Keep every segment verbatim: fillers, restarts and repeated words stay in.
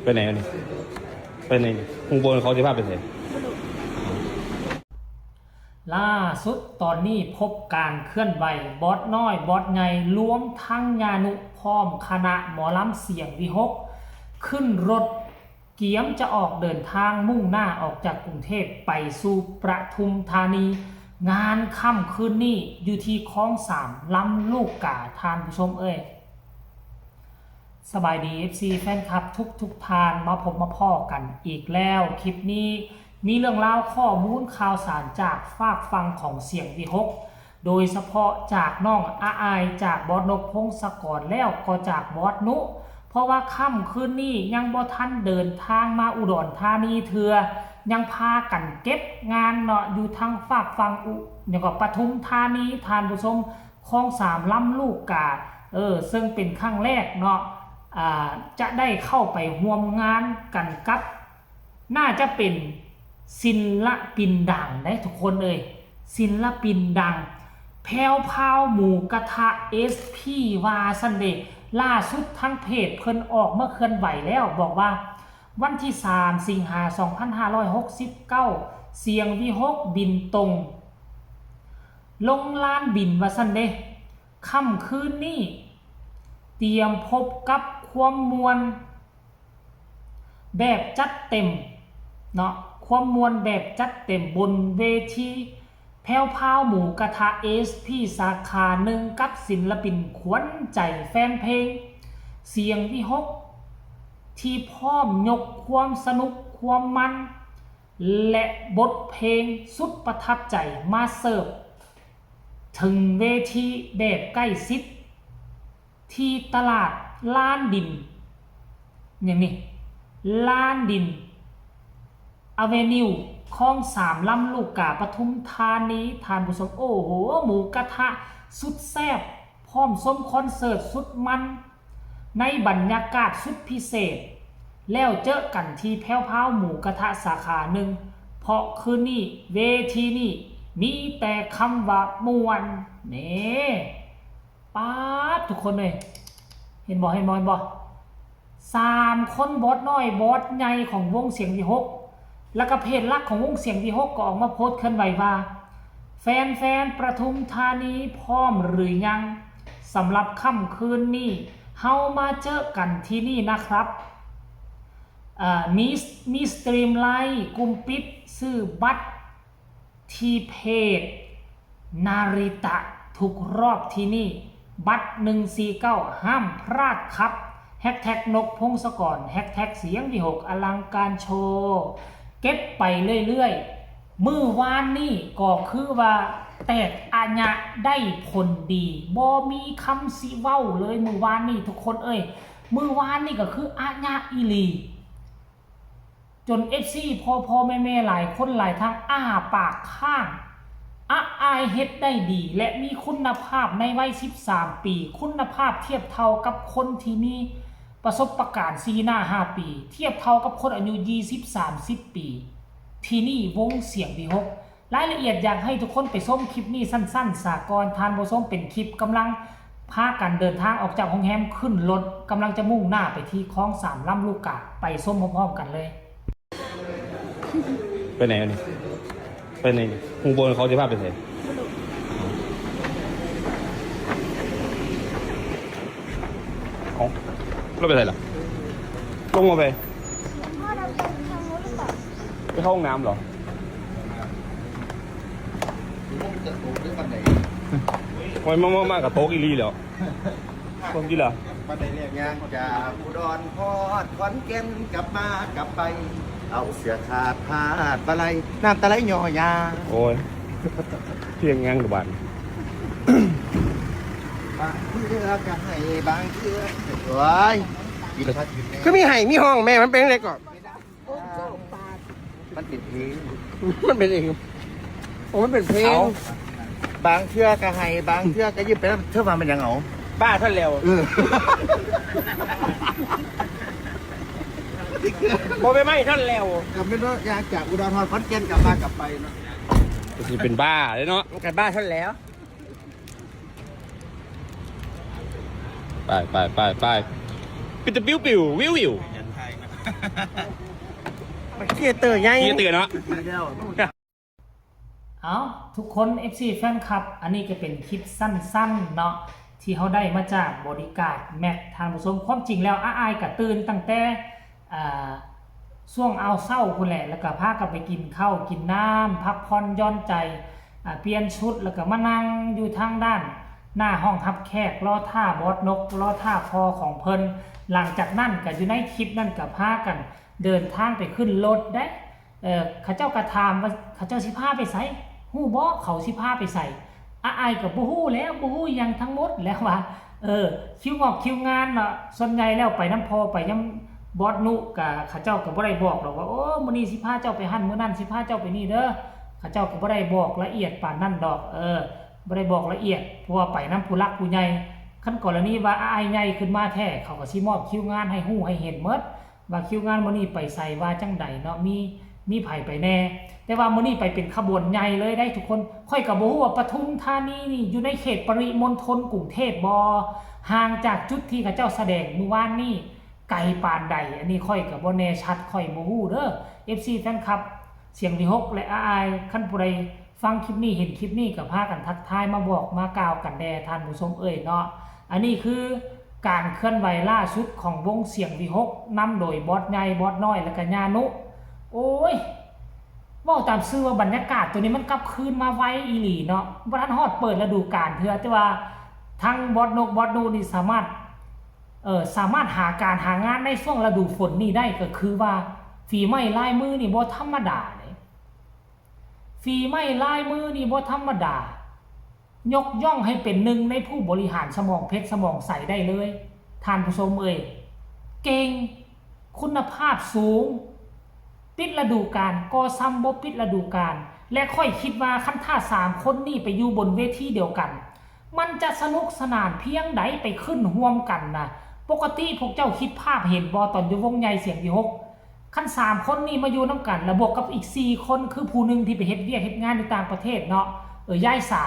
ไปไหนวะนี่ ไปไหนนี่ ข้างบนเขาสิพาไปไส ล่าสุดตอนนี้พบการเคลื่อนไหว บอสน้อย บอสใหญ่ รวมทั้งญานุ พร้อมคณะหมอลำเสียงวิหค ขึ้นรถเกียมจะออกเดินทางมุ่งหน้าออกจากกรุงเทพไปสู่ปทุมธานี งานค่ำคืนนี้อยู่ที่คลองสามลำลูกกา ท่านผู้ชมเอ้ย สบายดี เอฟซี แฟนคลับทุกทุกๆท่าน มาพบมาพ้อกันอีกแล้ว คลิปนี้มีเรื่องราวข้อมูลข่าวสารจากฝากฝั่งของเสียงวิหค โดยเฉพาะจากน้องอาอาย จากบอสนก พงศกร แล้วก็จากบอสนุ เพราะว่าค่ำคืนนี้ยังบ่ทันเดินทางมาอุดรธานีเทื่อ ยังพากันเก็บงานเนาะ อยู่ทางฝากฝั่งอุ หยังก็ปทุมธานี ท่านผู้ชม คลองสามลำลูกกา เออ ซึ่งเป็นครั้งแรกเนาะ อ่า จะได้เข้าไปร่วมงานกันกับ น่าจะเป็นศิลปินดังได้ทุกคนเอ้ย ศิลปินดัง แพรวพราวหมูกระทะ เอสพี ว่าซั่นเด้ ล่าสุดทางเพจเพิ่นออกมาเคลื่อนไหวแล้ว บอกว่าวันที่สามสิงหาสองพันห้าร้อยหกสิบเก้า เสียงวิหคบินตรง ลงลานบินว่าซั่นเด้ ค่ำคืนนี้ เตรียมพบกับความม่วน แบบจัดเต็มเนาะ ความม่วนแบบจัดเต็มบนเวที แพรวพราวหมูกระทะ เอสพี สาขาหนึ่ง กับศิลปินขวัญใจแฟนเพลง เสียงวิหค ที่พร้อมยกความสนุกความมัน และบทเพลงสุดประทับใจมาเสิร์ฟ ถึงเวทีแบบใกล้ชิด ที่ตลาดลานดิน อย่างนี้ ลานดิน อเวนิว คลองสามลำลูกกา ปทุมธานี ท่านผู้ชม โอ้โห หมูกระทะสุดแซ่บ พร้อมชมคอนเสิร์ตสุดมัน ในบรรยากาศสุดพิเศษ แล้วเจอกันที่แพรวพราวหมูกระทะสาขาหนึ่ง เพราะคืนนี้เวทีนี้มีแต่คำว่าม่วน เน่ ป๊าด ทุกคนเลย เห็นบ่ เห็นบ่ เห็นบ่ สามคน บอสน้อย บอสใหญ่ของวงเสียงวิหค แล้วก็เพจหลักของวงเสียงวิหคก็ออกมาโพสต์เคลื่อนไหวว่า แฟนๆ ปทุมธานีพร้อมหรือยัง สำหรับค่ำคืนนี้ เฮามาเจอกันที่นี่นะครับ อ่า มี มีสตรีมไลฟ์ กลุ่มปิด ซื้อบัตรที่เพจนาริตะ ทุกรอบที่นี่ บัตรหนึ่งสี่เก้า ห้ามพลาดครับ แฮชแท็กนกพงศกร แฮชแท็กเสียงวิหค อลังการโชว์ เก็บไปเรื่อยๆ มื้อวานนี่ก็คือว่าแตกอะยะได้ผลดี บ่มีคำสิเว้าเลยมื้อวานนี่ทุกคนเอ้ย มื้อวานนี่ก็คืออะยะอีหลี จน เอฟซี พ่อๆ แม่ๆ หลายคนหลายท่านอ้าปากค้าง อะอายเฮ็ดได้ดี และมีคุณภาพในวัย สิบสาม ปี คุณภาพเทียบเท่ากับคนที่มีประสบการณ์สี่หน้าห้าปี เทียบเท่ากับคนอายุ ยี่สิบ สามสิบ ปี ที่นี่วงเสียงวิหค รายละเอียดอยากให้ทุกคนไปชมคลิปนี้สั้นๆ สาก่อน ท่านผู้ชม เป็นคลิปกำลังพากันเดินทางออกจากโรงแรมขึ้นรถ กำลังจะมุ่งหน้าไปที่คลองสามลำลูกกา ไปชมพร้อมๆ กันเลย ไปไหนวะนี่ ไปไหนนี่ ข้างบนเขาสิพาไปไส เอ้า แล้วไปไสล่ะ ลงมาไป ไปเข้าห้องน้ำเหรอ จะตกหรือปันไหน โอ้ย มามามากับโต๊ะอีหลีแล้ว คนที่ละ ปันไหนเรียกงานจากอุดรฮอดขอนแก่น กลับมากลับไป เอาเสื้อขาดพาดบ่าไหล่ น้ำตาไหลย่อยา โอ้ย เที่ยงยังหรือบาน บางเทื่อก็ให้ บางเทื่อ โอ้ย กินผัดกินแหนม คือมีไห้มีห้องแม่ มันเป็นจั่งใดก่อน มันเป็นเพลง มันเป็นเอง โอ้ มันเป็นเพลง เอา บางเทื่อก็ให้ บางเทื่อก็ยิ้ม ไปแล้ว เธอว่ามันหยังเอา บ้าท่านแล้ว เออ บ่ไปไหม้ท่านแล้ว ก็เป็นว่ายางจากอุดรฮอดขอนแก่น กลับมากลับไปเนาะ ก็สิเป็นบ้าเลยเนาะ กันบ้าท่านแล้ว ไปไปไปไป ปิดตะปิ้วปิววิววิว เชียร์เตอร์ใหญ่ ที่ตื่นเนาะ เอาทุกคน เอฟซี แฟนคลับ อันนี้ก็เป็นคลิปสั้นๆเนาะที่เขาได้มาจากบอดี้การ์ดแม็กท่านผู้ชม ความจริงแล้วอ้ายก็ตื่นตั้งแต่อ่าช่วงเอาเช้าพุ้นแหละ แล้วก็พากันไปกินข้าวกินน้ำพักผ่อนหย่อนใจอ่าเปลี่ยนชุดแล้วก็มานั่งอยู่ทางด้าน หน้าห้องรับแขกรอท่าบอสนกรอท่าพอของเพิ่น หลังจากนั้นก็อยู่ในคลิปนั้นก็พากันเดินทางไปขึ้นรถได้ เออเขาเจ้าก็ถามว่าเขาเจ้าสิพาไปไส ฮู้บ่เขาสิพาไปไส อ้ายก็บ่ฮู้แล้ว บ่ฮู้หยังทั้งหมดแล้วว่า เออ คิวงอกคิวงานเนาะ ส่วนใหญ่แล้วไปนำพ่อไปนำบอสนุกะเขาเจ้าก็บ่ได้บอกดอกว่า โอ้ มื้อนี้สิพาเจ้าไปหั่น มื้อนั้นสิพาเจ้าไปนี่เด้อ เขาเจ้าก็บ่ได้บอกละเอียดปานนั้นดอก เออ บ่ได้บอกละเอียด เพราะว่าไปนำผู้หลักผู้ใหญ่ คันกรณีว่าอ้ายใหญ่ขึ้นมาแท้ เขาก็สิมอบคิวงานให้ฮู้ให้เห็นหมด ว่าคิวงานมื้อนี้ไปไสว่าจั่งใดเนาะ มี มีไผไปแน่ แต่ว่ามื้อนี้ไปเป็นขบวนใหญ่เลยได้ทุกคน ข้อยก็บ่ฮู้ว่าปทุมธานีนี่อยู่ในเขตปริมณฑลกรุงเทพบ่ ห่างจากจุดที่เขาเจ้าแสดงมื้อวานนี้ไกลปานใด อันนี้ข้อยก็บ่แน่ชัด ข้อยบ่ฮู้เด้อ เอฟซี แฟนคลับ เสียงวิหกและอ้าย คันผู้ใดฟังคลิปนี้เห็นคลิปนี้ก็พากันทักทายมาบอกมากล่าวกันแด่ท่านผู้ชมเอ่ยเนาะ อันนี้คือการเคลื่อนไหวล่าสุดของวงเสียงวิหกนำโดยบอสใหญ่บอสน้อยและก็ญานุ โอ้ย เว้าตามซื่อว่าบรรยากาศตัวนี้มันกลับคืนมาไวอีหลีเนาะ บ่ทันฮอดเปิดฤดูกาลเทื่อ แต่ว่าทั้งบอสนกบอสนุนี่สามารถ เอ่อ สามารถหาการหางานในช่วงฤดูฝนนี่ได้ก็คือว่าฝีไม้ลายมือนี่บ่ธรรมดาเด้ ฝีไม้ลายมือนี่บ่ธรรมดา ยกย่องให้เป็นหนึ่งในผู้บริหารสมองเพชรสมองใสได้เลย ท่านผู้ชมเอ่ย เก่ง คุณภาพสูง ปิดฤดูกาลก็ซ้ำบ่ปิดฤดูกาล และข้อยคิดว่าคันถ้าสามคนนี่ไปอยู่บนเวทีเดียวกัน มันจะสนุกสนานเพียงใดไปขึ้นร่วมกันนะ ปกติพวกเจ้าคิดภาพเห็นบ่ตอนอยู่วงใหญ่เสียงวิหก คันสามคนนี่มาอยู่นำกัน แล้วบวกกับอีกสี่คนคือผู้หนึ่งที่ไปเฮ็ดเวียกเฮ็ดงานอยู่ต่างประเทศเนาะ เออ ยายสา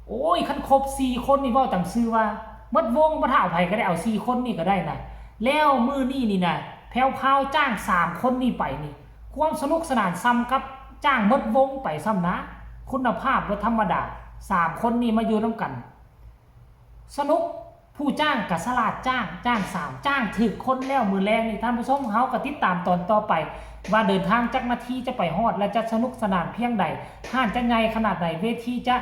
โอ้ย คันครบสี่คนนี่เว้าตามซื่อว่าหมดวง บ่ถ้าเอาไผก็ได้ เอาสี่คนนี่ก็ได้นะ แล้วมื้อนี้นี่นะ แผ่วพราวจ้างสามคนนี่ไปนี่ ความสนุกสนานส่ำกับจ้างหมดวงไปซ้ำนะ คุณภาพบ่ธรรมดา สามคนนี่มาอยู่นำกัน สนุก ผู้จ้างก็ฉลาดจ้าง จ้างสาม จ้างถืกคนแล้ว มื้อแลงนี่ท่านผู้ชม เฮาก็ติดตามตอนต่อไป ว่าเดินทางจักนาทีจะไปฮอด และจะสนุกสนานเพียงใด ห้านจะใหญ่ขนาดใด เวทีจะ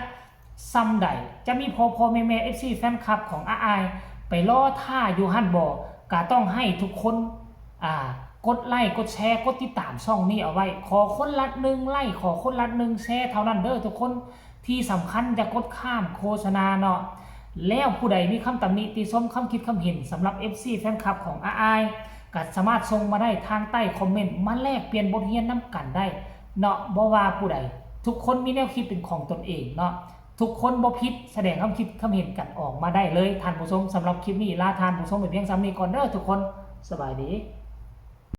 ส่ำใด จะมีพ่อๆแม่ๆ เอฟซี แฟนคลับของอ้ายไปรอท่าอยู่หั่นบ่ ก็ต้องให้ทุกคน อ่า กดไลค์ กดแชร์ กดติดตามช่องนี้เอาไว้ ขอคนละหนึ่งไลค์ ขอคนละหนึ่งแชร์เท่านั้นเด้อทุกคน ที่สำคัญอย่ากดข้ามโฆษณาเนาะ แล้วผู้ใดมีคำตำหนิติชม คำคิดคำเห็นสำหรับ เอฟซี แฟนคลับของอ้าย ก็สามารถส่งมาได้ทางใต้คอมเมนต์ มาแลกเปลี่ยนบทเรียนนำกันได้เนาะ บ่ว่าผู้ใด ทุกคนมีแนวคิดเป็นของตนเองเนาะ ทุกคนบ่ผิด แสดงคำคิดคำเห็นกันออกมาได้เลย ท่านผู้ชม สำหรับคลิปนี้ลาท่านผู้ชมไปเพียงส่ำนี้ก่อนเด้อทุกคน สบายดี